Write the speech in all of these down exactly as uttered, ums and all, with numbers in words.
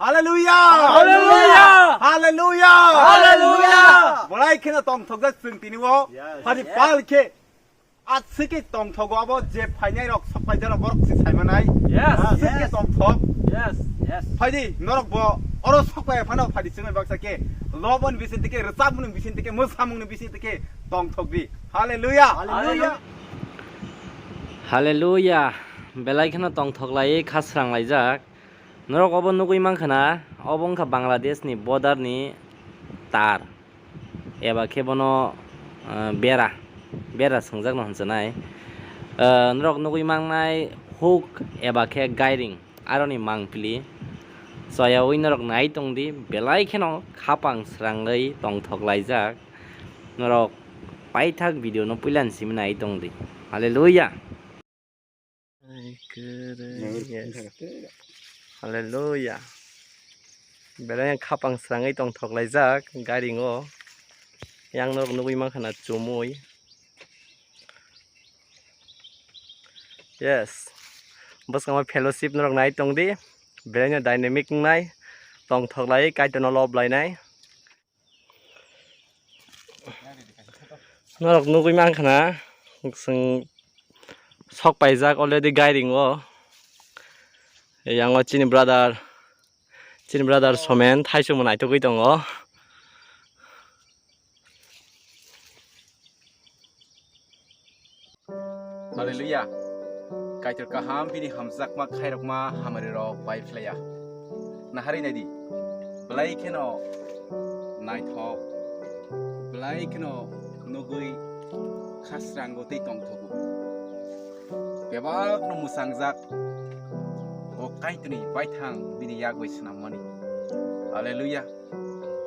Hallelujah! Hallelujah! Hallelujah! Hallelujah! Belai kheno tongthokjak chwng tini o. Yes. Phani pal khe aswk khe tongthogo abo je phainai rok, sok paijak rok, borok se sai manai. Yes. Aswk khe tongthok. Yes, yes. Phaidi norok bo oro sok pai phano phaidi chwngwi baksa khe loboni bising tike, rwchapmung bising tike, mwsamung ni bising tike tongthok di. Hallelujah! Hallelujah! Hallelujah! Belai kheno tongthok laiwi khasrang laijak. Norok obo nugwi mankha na, obo wngkha Bangladesh ni border ni tar, eba khe bono, ah, bera, bera swngjak no hwnchwnai. Ah, norok nugwi mangnai huk eba khe gairing, aroni mangpili. Choyaui norok nai tong di, belai kheno khapang srangwi tongthok laijak. Norok paithak video no puila ni simi nai tong di. Hallelujah! Yes. Hallelujah. Belai khapang srangwi tongthok laijak gairing o. Yang norok nugwi mankha na chumui. Yes. Bwskango fellowship norok nai tong di. Belai no dynamic wngnai. Tongthok lai, Kaitor no lob lainai. Norok nugwi mankha na, chwng sok paijak already gairing o. Yang o chini brother, chini brother Somen thaisung bo naitugwi tongo. Hallelujah. Kaitor kaham bini hamjakma khairokma hamari rok bai phlaiya. Nahari naidi. Belai kheno naithok. Belai kheno nugwi khasrango tei tongthogo. Bebak no mwsangjak. O Kaitorni baithang bini yagwi swnammani. Hallelujah.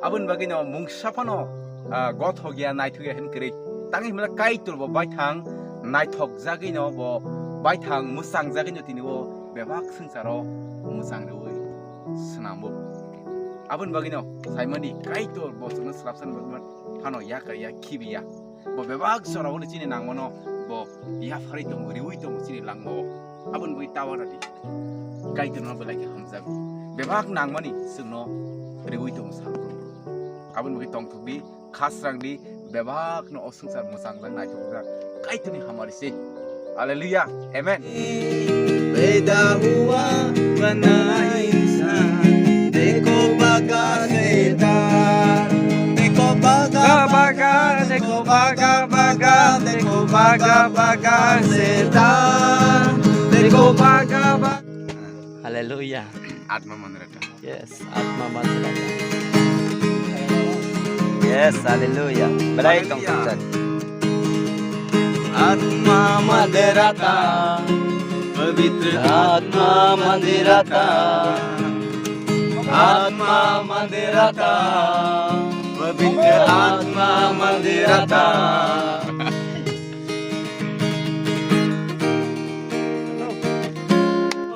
Aboni bagwino mungsa phano, ah, gothok ya, naithok ya hin kwrwi. Tangwi himla Kaitor bo baithang naithok jagwino bo baithang mwchang jagwino tini o bebak swngcharo mwchang rwui swnambo. Aboni bagwino saimani Kaitor bo chwngno swlapsan bagwi phano yakar ya, khibi ya. Bo bebak jorao no chini nangmano bo yapharwi tongo, riui tongo chini langmao. Aboni bagwi tower radi. Kaitorno belai khe hamjago. Bebak nangmani chwngno riui tongo sal. Aboni bagwi tongthokdi, khasrangdi, bebakno o swngchar mwchangjak, naithokjak. Kaitorni hamari se. Hallelujah. Amen. पैदा हुआ बना इंसान, देखो भागा शैतान, देखो भागा भागा, देखो भागा भागा, देखो भागा भागा शैतान, देखो भागा भागा। Hallelujah. Atma mandir rata. Yes, Atma mandir rata. Yes, hallelujah. Belai tongthokjak. Atma mandir rata. Pavitra Atma mandir rata. Atma mandir rata. Pavitra Atma mandir rata.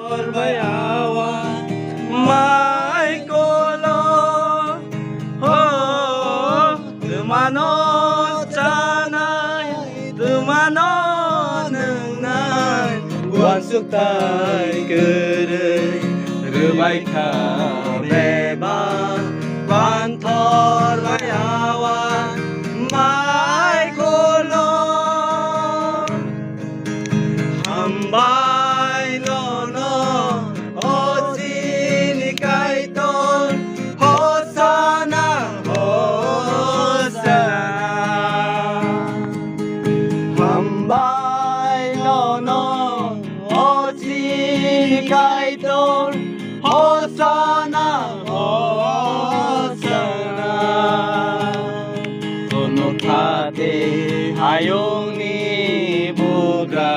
Or bayawa mai kolo ho, twmano chanai, twmano nwngnai, uansuk tai kwrwi rwbai kha bebak. Panthor bayawa mai kolo. Hambai nono, o chini Kaitor, Hosana, Hosana. Hambai nono, o chini Kaitor, Hosana, Hosana. Tono thate hayungni bugra.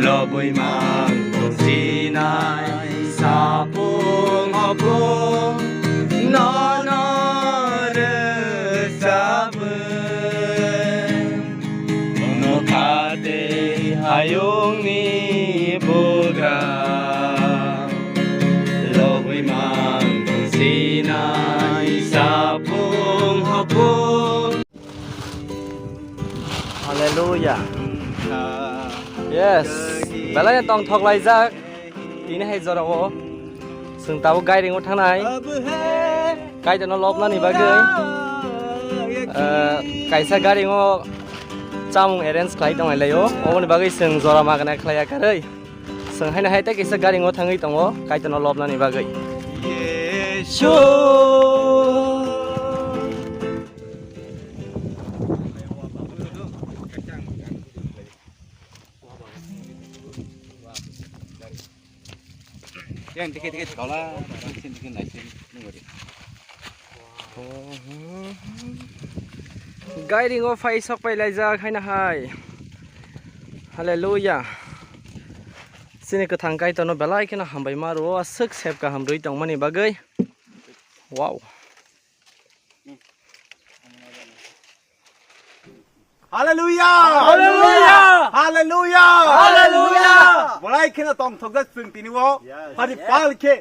Lobwi mang tongsinai sapung hopung nono rwchapwi. Ono khate hayungni bugra lobwi mang sinai sapung hopung. Hallelujah. Yes. Belai tongthok laijak. Tini hai jorao. Chwng tabuk gairingo thangnai. Kaitorno lobnani bagwi, eh, kaisa gairingo chamung arrange khlai tonglaio. Oboni bagwi chwng jora magana khlaiya karwi. Chwng haino hai tei kaisa gairingo thangwi tongo Kaitorno lobnani bagwi. Yang dikit-dikit sekolah, sini dikit naik sini, nunggu deh. Gairingo phai sok pai laijak haino hai. Hallelujah. Chini kwthang Kaitorno belai kheno hambai ma rwo, aswk sep kaham rwi tongmani bagwi. Wow. Hallelujah! Hallelujah! Hallelujah! Hallelujah! Bolai kheno tongthokjak chwng tini o. Yes. Hari pal khe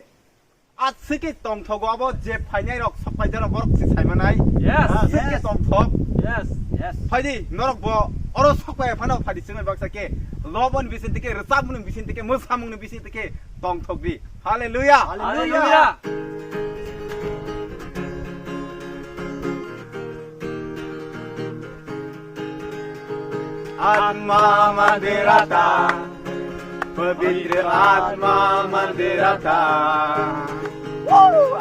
aswk khe tongthogo abo je phainai rok sok paijak rok borok se saimanai. Yes. Aswk khe tongthok. Yes. Yes. Phaidi norok bo oro sok pai phano phaidi chwngni baksa khe loboni bising tike rwchapmungni bising tike mwsamungni bising tike tongthokdi. Hallelujah. Hallelujah. आत्मा मंदिर आता, पवित्र आत्मा मंदिर आता।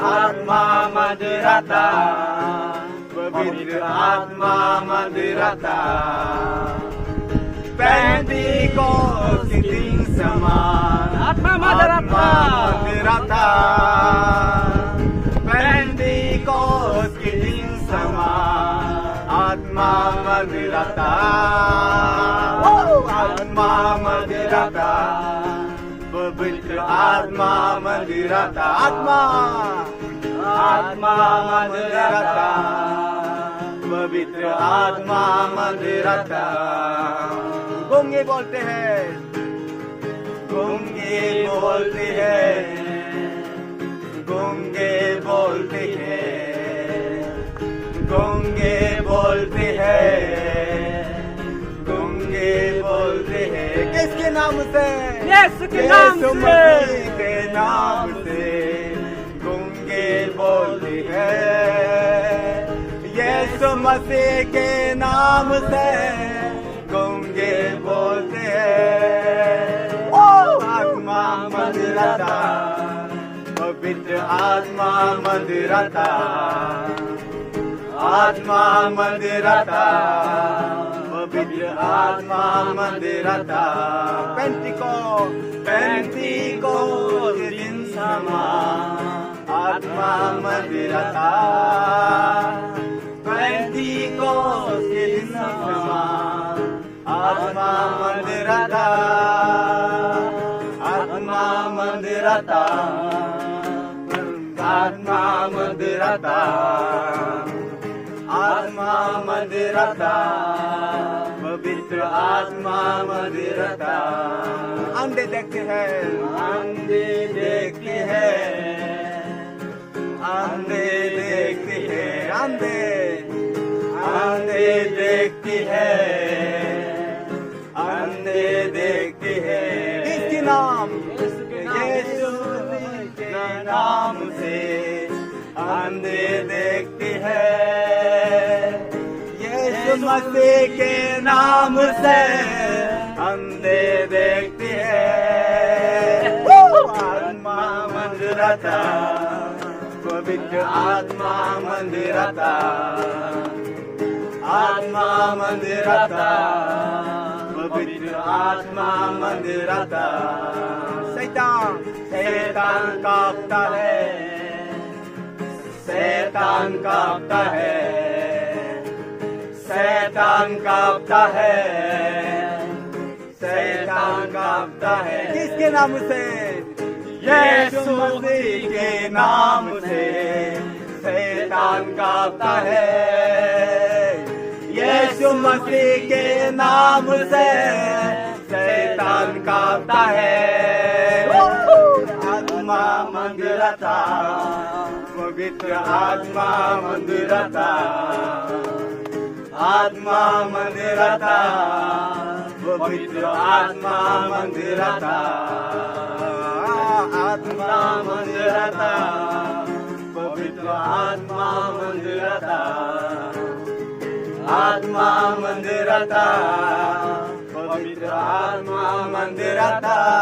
आत्मा मंदिर आता, पवित्र आत्मा मंदिर आता। Pentecost ke din saman. Atma mandir atma. Atma mandir atma. Pentecost ke din saman. Atma mandir atma. Oh, atma mandir atma. Pavitra Atma Mandir Aata, Atma, Atma Mandir Aata, Pavitra Atma Mandir Aata. गूंगे बोलते हैं, गूंगे बोलते हैं, गूंगे बोलते हैं, गूंगे बोलते हैं। गूंगे बोलते हैं किसके नाम से? यीशु के नाम से। यीशु मसीह के नाम से गूंगे बोलते हैं। यीशु मसीह के नाम से गूंगे बोलते हैं। ओ आत्मा मंदिर आता, पवित्र आत्मा मंदिर आता, आत्मा मंदिर आता, पवित्र आत्मा मंदिर आता। पेंटिको, पेंटिको दिन समा, आत्मा मंदिर आता। पेंटिको दिन समा, आत्मा मंदिर आता, आत्मा मंदिर आता, आत्मा मंदिर आता, आत्मा मंदिर आता, पवित्र आत्मा मंदिर आता। अंधे देखते हैं, अंधे देखते हैं, अंधे देखते हैं, अंधे, अंधे देखते हैं, अंधे देखते हैं। किसके नाम? यीशु के नाम से अंधे देखते हैं। यीशु मसीह के नाम से अंधे देखते हैं। आत्मा मंदिर आता, पवित्र आत्मा मंदिर आता, आत्मा मंदिर आता, पवित्र आत्मा मंदिर आता। शैतान, शैतान कांपता है, शैतान कांपता है, शैतान कांपता है। शैतान कांपता है। किसके नाम से? यीशु मसीह के नाम से शैतान कांपता है। यीशु मसीह के नाम से शैतान कांपता है। आत्मा मंदिर आता, पवित्र आत्मा मंदिर आता। आत्मा मंदिर आता, पवित्र आत्मा मंदिर आता। आत्मा मन्दिर आता, पवित्र आत्मा मन्दिर आता, आत्मा मन्दिर आता, पवित्र आत्मा मन्दिर आता।